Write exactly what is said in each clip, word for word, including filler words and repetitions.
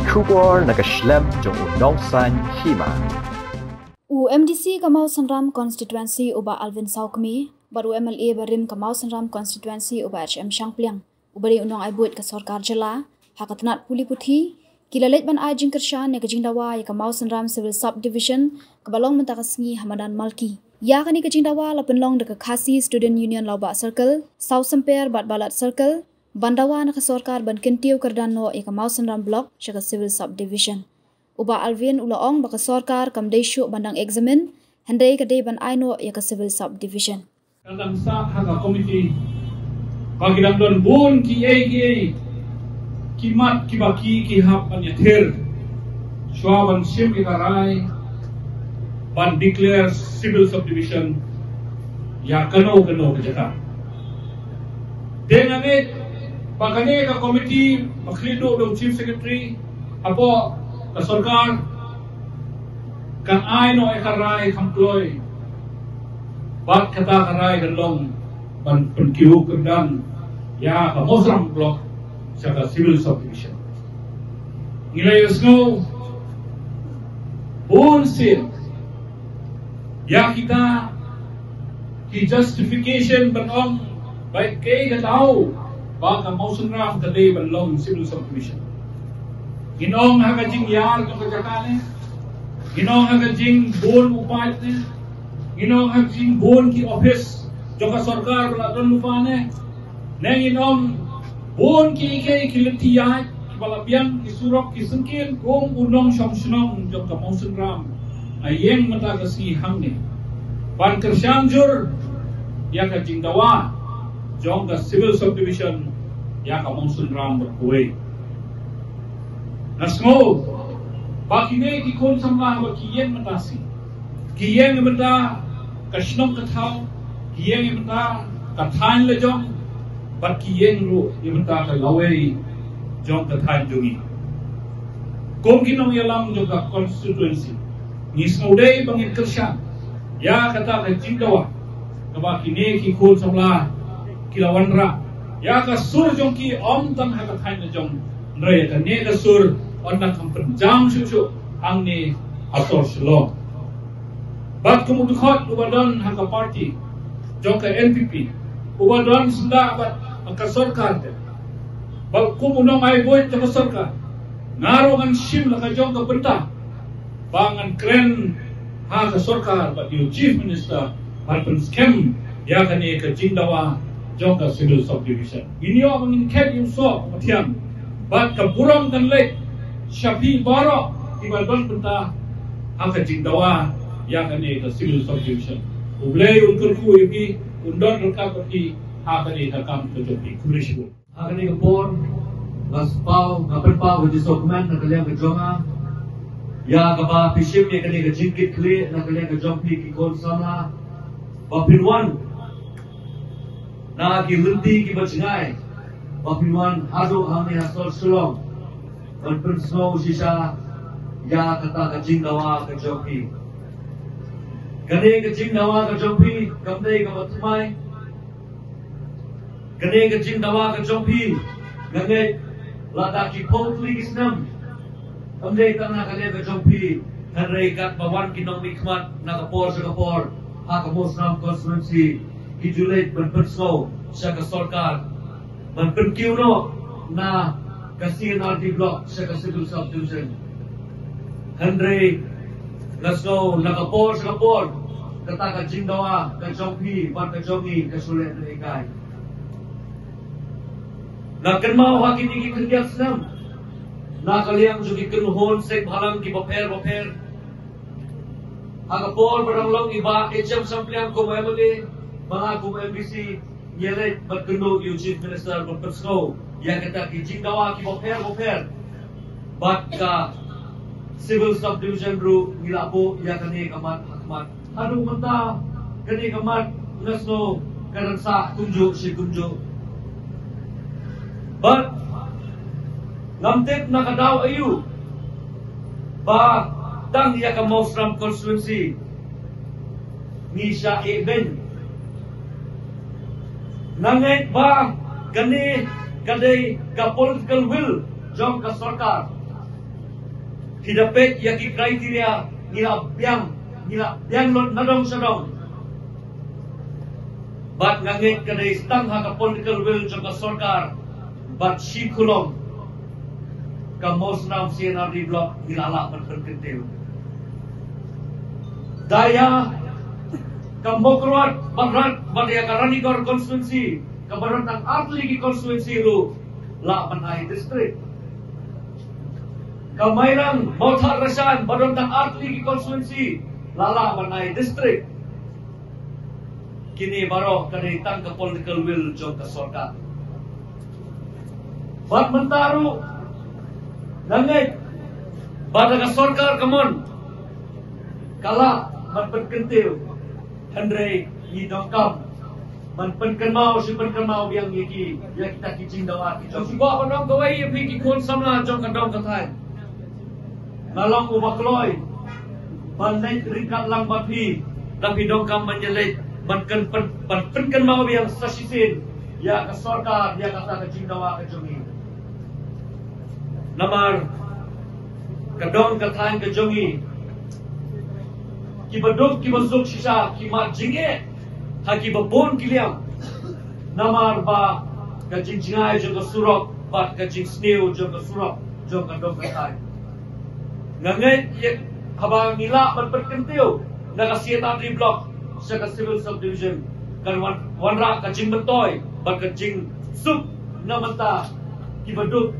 Khubor na ka shlem jong u nongsan hima. U M D C ka Mawsynram Constituency u Bah Alvin Sawkmie bad u M L A barim ka Mawsynram Constituency u Bah H M Shangpliang, uba dei u nongai buit ka sorkar jylla, ha ka tnat pule puthi, ki la leit ban ai jingkyrshan ïa ka jingdawa ïa ka Mawsynram Civil Subdivision, kaba long mynta ka sngi ha madan Malki. Ïa kane ka jingdawa la pynlong da ka Khasi Student Union Lawbah Circle, Sawsymper bad Balat Circle, ban dawa na ka sorkar ban kyntiew kyrdan noh ïa ka Mawsynram Block sha ka Civil Subdivision. U Bah Alvin u la ong ba ka sorkar kam dei shuh ban dang examine, hynrei ka dei ban ai noh ïa ka Civil Subdivision. Ka dang sah ha ka komiti ba ki dang don bun kiei kiei ki mat kiba ki ki hap ban ïathir shuwa ban shim ïa ka rai ban declare civil subdivision ïa kano kano ka jaka. Te nga ngeit ba kane ka komiti ba khlieh duh da u chief secretary hapoh ka sorkar kan ai noh ïa ka rai kham kloi. Bad kata ka rai kan long ban pynkiew kyrdan ïa ka Mawsynram Block sha ka Civil Subdivision. Ngi la ïohsngew bun sien ïa kita ki justification ban ong ba kaei ka daw ba ka Mawsynram ka dei ban long Civil Subdivision. Ngin ong ha ka jingïar jong ka jaka ne, ngin ong ha ka jingbun u paip ne, ngin ong ha ka jingbun ki office jong ka sorkar ba la don lypa ne, ne ngin ong bun kiei kiei ki lynti ïaid kiba la biang, ki surok, ki syngkien. Kum u nongshong shnong jong ka Mawsynram, nga ïeng mynta ka sngi hangne ban kyrshan jur ïa ka jingdawa jong ka Civil Subdivision ïa ka Mawsynram bad kawei. Nga sngew ba kine ki khun samla ba ki ïeng mynta shi, ki ïeng ïa mynta ka shnong ka thaw, ki ïeng ïa mynta ka thaiñ la jong, bad ki ïeng ruh ïa mynta ka lawei jong ka thaiñ jong ngi. Kum ki nongïalam jong ka constituency, ngi sngewdei ba ngin kyrshan ïa kata ka jingdawa kaba kine ki khun samla ki la wanrah ïa ka sur jong ki, ym tang ha ka thaiñ la jong, hynrei ïa kane ka sur yn da kham pynjam shuh shuh hangne ha sor Shillong. Bad kum u dkhot uba don ha ka party jong ka N P P, uba don syndah bad ka sorkar te, bad kum u nongai buit jong ka sorkar, nga ruh ngan shim la ka jong ka bynta ba ngan kren ha ka sorkar bad ïa u Chief Minister ban pynskhem ïa kane ka jingdawa jong ka Civil Subdivision. Ngin ïoh ba ngin khet ïa u soh u mathiang bad ka burom kan leit sha phi baroh kiba don bynta ha ka jingdawa ïa kane ka Civil Subdivision. U Blei un kyrkhu ïa phi, un don ryngkat bad phi ha kane ka kam ka jong phi. Khublei shibun. Ha kane ka por nga spah, nga pynpaw ka jingsngewkmen na ka liang ka jong nga ïa kaba phi shim ïa kane ka jingkitkhlieh na ka liang ka jong phi ki khun samla, ba phin wan na ki lynti kiba jngai, ba phin wan haduh hangne ha sor Shillong ban pynsngew shisha ïa kata ka jingdawa ka jong phi. Kane ka jingdawa ka jong phi kam dei kaba thymmai. Kane ka jingdawa ka jong phi, nga ngeit lada ki phew tylli ki snem, ym dei tang na ka liang ka jong phi, hynrei katba wan ki nongmihkhmat na ka por sha ka por ha ka Mawsynram constituency, ki ju leit ban pynsngew sha ka sorkar ban pynkiew noh na ka C and R D block sha ka Civil Subdivision. Hynrei nga sngew na ka por sha ka por kata ka jingdawa ka jong phi bad ka jong ngi ka shu leh na ikai. Nga kynmaw ha kine ki khyndiat snem, na ka liang jong ki kynhun seng bhalang kiba pher ba pher, ha ka por ba dang long i Bah H M Shangpliang kum u M L A, ma nga kum u M D C, ngi leit bad kynduh ïa u Chief Minister ban pynsngew ïa kita ki jingdawa kiba pher ba pher. Bad ka Civil Subdivision ruh ngi la buh ïa kane ka mat ha khmat. Haduh mynta kane ka mat nga sngew ka dang sah kumjuh shi kumjuh. Bad ngam tip na ka daw aïu ba tang ïa ka Mawsynram constituency ngi shah ïeh beiñ. Nga ngeit ba kane ka dei ka political will jong ka sorkar. Phi da peit ïa ki criteria ngi la biang, ngi la biang lut na dong sha dong. Bad nga ngeit ka dei tang ha ka political will jong ka sorkar bad shi khulom ka Mawsynram C and R D Block ngi la lah ban pynkyntiew. Da ïa ka Mawkyrwat, Mawkyrwat bad ïa ka Ranikor constituency, ka ba don tang artylli ki constituency ruh lah ban ai district. Ka Mairang, Mawthadraishan, ba don tang artylli ki constituency, la lah ban ai district. Kine baroh ka dei tang ka political will jong ka sorkar. Bad mynta ruh nga ngeit ba da ka sorkar ka mon ka lah ban pynkyntiew, hynrei ngi donkam ban pynkynmaw shi pynkynmaw biang ïa ki, ïa kita ki jingdawa ki jong. Shu kwah ban ong kawei ïa phi ki khun samla jong ka dong ka thaiñ. Nga long uba kloi ban leit ryngkat lang bad phi, da phi donkam ban ïaleit ban kyn, pyn, ban pynkynmaw biang sa shisien ïa ka sorkar, ïa kata ka jingdawa ka jong ngi. Namar ka dong ka thaiñ ka jong ngi, kiba duk kiba suk shisha ki mad jingeh ha kiba bun ki liang. Namar ba ka jingjngai jong ka surok bad ka jingsniew jong ka surok jong ka dong ka thaiñ. Nga ngeit ïa haba ngi lah ban pynkyntiew na ka C and R D Block sha ka Civil Subdivision, kan wan, wanrah ka jingmyntoi bad ka jingsuk na bynta kiba duk,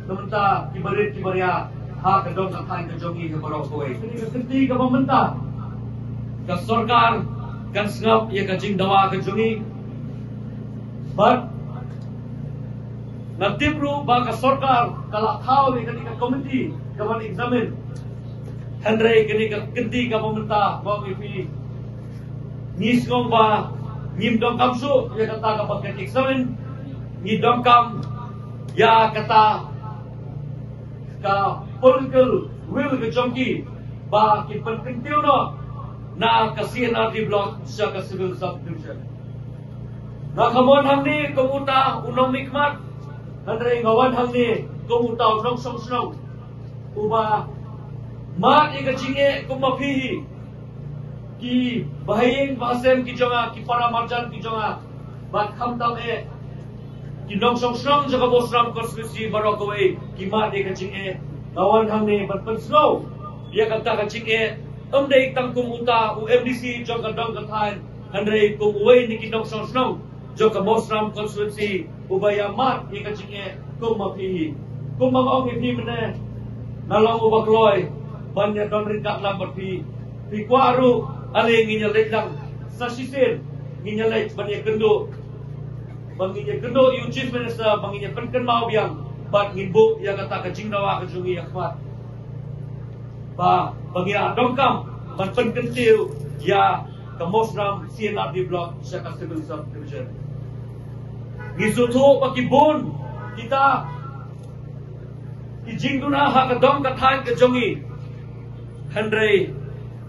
na bynta kiba rit kiba ria ha ka dong ka thaiñ ka jong ngi ha baroh kawei. Kane ka kynti kaba mynta ka sorkar kan sngap ïa ka jingdawa ka jong ngi. Bad nga tip ruh ba ka sorkar ka la thaw ïa kane ka komiti ka ban examine. Hynrei kane ka kynti kaba mynta, ba ngi phi, ngi sngew ba ngim donkam shuh ïa kata kaba kan examine. Ngi donkam ïa kata ka political will ka jong ki ba ki pynkyntiew noh na ka C and R D Block sha ka Civil Subdivision. Nga khlem wan hangne kum uta u nongmihkhmat, hynrei nga wan hangne kum uta u nongshong shnong uba mad ïa ka jingeh kum ma phi hi. Ki bahaïing bahasem ki jong nga, ki para marjan ki jong nga, bad khamtam eh ki nongshong shnong jong ka Mawsynram constituency baroh kawei ki mad ïa ka jingeh. Nga wan hangne ban pynsngew ïa kata ka jingeh, ym dei tang kum uta u M D C jong ka dong ka thaiñ, hynrei kum uwei na ki nongshong shnong jong ka Mawsynram constituency uba ïa mad ïa ka jingeh kum ma phi hi. Kum ma nga ong ïa phi mynne, nga long uba kloi ban ïa don ryngkat lang bad phi. Phi kwah ruh, ale ngin ïa leit lang sa shisien, ngin ïa leit ban ïa kynduh, ban ngin ïa kynduh ïa u Chief Minister, ban ngin ïa pynkynmaw biang bad ngin buh ïa kata ka jingdawa ka jong ngi ïa khmat. Ba, ba ngi ïa donkam ban pynkyntiew ïa ka Mawsynram C and R D Block sha ka Civil Subdivision. Ngi sngewthuh ba ki bun kita ki jingduna ha ka dong ka thaiñ ka jong ngi. Hynrei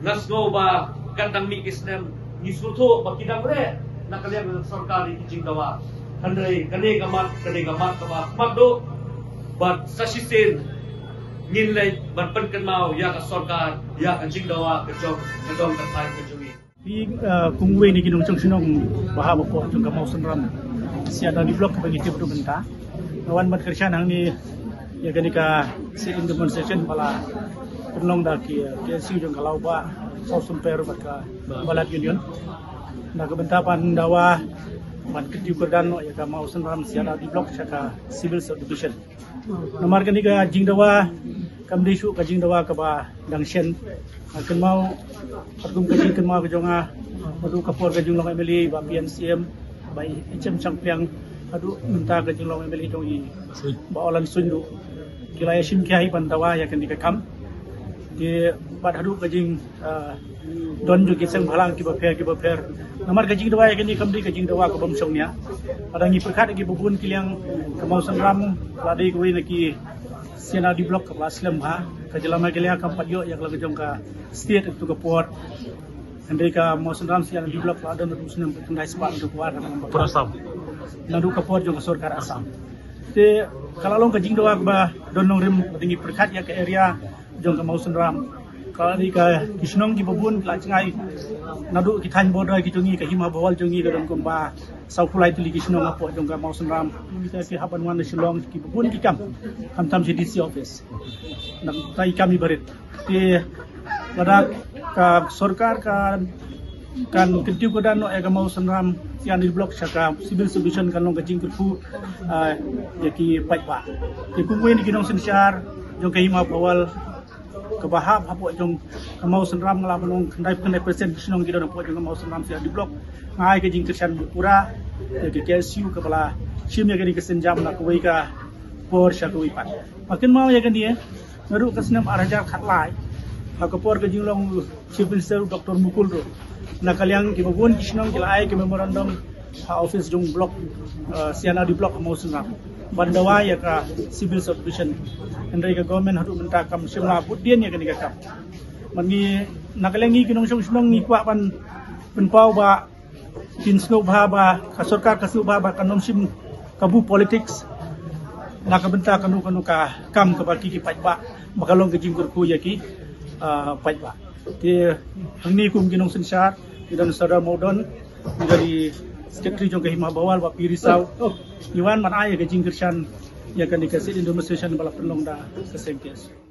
nga sngew ba katba mih ki snem ngi sngewthuh ba ki dang reh na ka liang ka sorkar ïa ki jingdawa. Hynrei kane ka mat, kane ka mat kaba khmat duh, bad sa shisien ngin leit ban pynkynmaw ïa ka sorkar ïa ka jingdawa ka jong ka dong ka thaiñ ka jong ngi. Phi, uh, kum uwei na ki nongshong shnong ba ha ba pdeng jong ka Mawsynram C and R D Block ba ngi tip ruh mynta, nga wan ban kyrshan hangne ïa kane ka sit-in demonstration ba la pynlong da ki, uh, K S U jong ka Lawbah, Sawsymper bad ka Balat Union na ka bynta ban dawa ban kyntiew kyrdan noh ïa ka Mawsynram C and R D Block sha ka Civil Subdivision. Namar kane ka jingdawa kam dei shuh ka jingdawa kaba dang shen. Nga kynmaw, katkum ka jingkynmaw ka jong nga haduh ka por ka jinglong M L A Bah P N C M, Bah H M Shangpliang, haduh mynta ka jinglong M L A jong i Bah Orland Suin ruh, ki la ïashim khia hi ban dawa ïa kane ka kam. Te bad haduh ka jing, ah, don jong ki seng bhalang kiba pher kiba pher. Namar ka jingdawa ïa kane kam dei ka jingdawa ka bym shongnia. Lada ngi pyrkhat ïa kiba bun ki liang, ka Mawsynram la dei kawei na ki C and R D Block kaba la slem bha. Ka Jylla Meghalaya kam pat ïoh ïa ka la ka jong ka state ha kato ka por. Hynrei ka Mawsynram C and R D Block la don naduh u snem khyndai spah naduh ka por, naduh ka por jong ka sorkar Assam. Te ka la long ka jingdawa kaba don nongrim, ngi pyrkhat ïa ka area jong ka Mawsynram. Ka ri ka ki shnong kiba bun ki la jngai naduh ki thaiñ border ki jong ngi, ka Hima Bhawal jong ngi ka don kumba saw phew lai tylli ki shnong hapoh jong ka Mawsynram. Ki hap ban wan na Shillong kiba bun ki kam, khamtam sha D C office. Nangta ki kam iba rit. Te lada ka sorkar ka kan kyntiew kyrdan noh ïa ka Mawsynram C R D block sha ka civil subdivision, kan long ka jingkyrkhu, ah, ïa ki paidbah. Te kumne ki nongsynshar jong ka Hima Bhawal kaba hap hapoh jong ka Mawsynram, nga lah ban ong khyndai phew khyndai percent ki shnong ki don hapoh jong ka Mawsynram C R D block. Nga ai ka jingkyrshan pura ïa ka K S U kaba la shim ïa kane ka sienjam na kawei ka por sha kawei pat. Ba kynmaw ïa kane, naduh ka snem ar hajar khatlai, ha ka por ka jinglong Chief Minister Doctor Mukul ruh, na ka liang kiba bun ki shnong ki la ai ka memorandum ha office jong block, eh, C R D block ha Mawsynram ban dawa ïa ka civil subdivision. Hynrei ka government haduh mynta kam shym la bud dien ïa kane ka kam. Bad ngi na ka liang ngi ki nongshong shnong ngi kwah ban pynpaw ba kin sngewbha ba ka sorkar ka sngewbha ba kan ym shim kabu politics na ka bynta kano kano ka kam kaba ki ki paidbah, ba ka long ka jingkyrkhu ïa ki, ah, paidbah. Te hangne kum ki nongsynshar, ki don Sardar Mawdon, ki don i Secretary jong ka Hima Bhawal, Bah P Risaw, ngi wan ban ai ïa ka jingkyrshan ïa kane ka sit-in demonstration ba la pynlong da ka seng K S U.